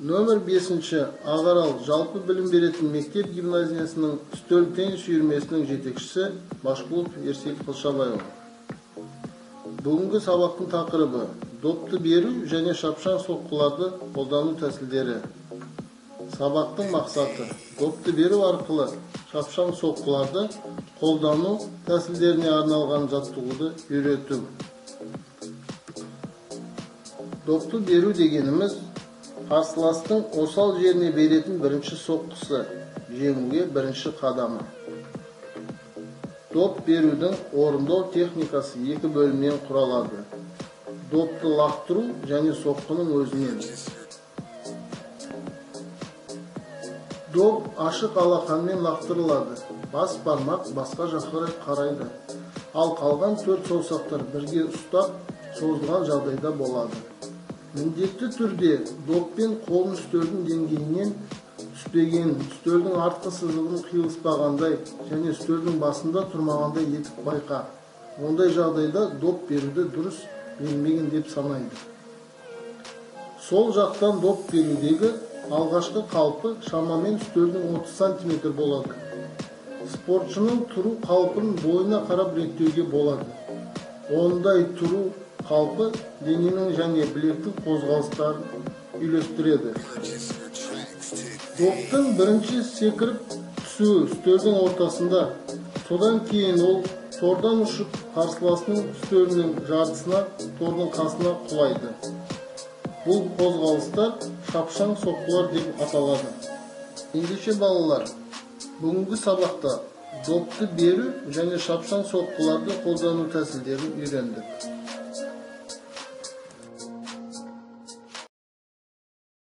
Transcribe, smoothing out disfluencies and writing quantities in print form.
Нөмір 5-ші Ақарал жалпы білім беретін мектеп гимназиясының үстел теннис үйірмесінің жетекшісі Машқұлов Ерсейіт Қылшабайұлы. Бүгінгі сабақтың тақырыбы допты беру және шапшаң соққыларды қолдану тәсілдері. Сабақтың мақсаты допты беру арқылы шапшаң соққыларды қолдану тәсілдеріне арналған жаттығуды үйрету. Допты беру дегеніміз қарсыластың осал жеріне беретін бірінші соққысы, жеңуге бірінші қадамы. Доп берудің орындау техникасы екі бөлімнен құралады. Допты лақтыру және соққының өзінен. Доп ашық алақанмен лақтырылады. Бас бармақ басқа жаққа қарайды. Ал қалған төрт саусақтар бірге ұстап, созылған жағдайда болады. Міндетті түрде доппен қолын үстелдің деңгейінен түспеген, үстелдің артқы сызығын қиылыспағандай және үстелдің басында тұрмағандай етіп байқа. Ондай жағдайда доп беруді дұрыс берілмеген деп санайды. Сол жақтан доп берудегі алғашқы қалпы шамамен үстелдің 30 сантиметр болады. Спортшының тұру қалпын бойына қарап реттеуге болады. Ондай тұру қалпы дененің және білектің қозғалыстарын үйлестіреді. Доптың бірінші секіріп түсуі үстелдің ортасында, содан кейін ол тордан ұшып қарсыласының үстелінің жартысына, тордың қасына құлайды. Бұл қозғалыстар шапшаң соққылар деп аталады. Ендеше балалар, бүгінгі сабақта допты беру және шапшаң соққыларды қолдану тәсілдерін үйрендік.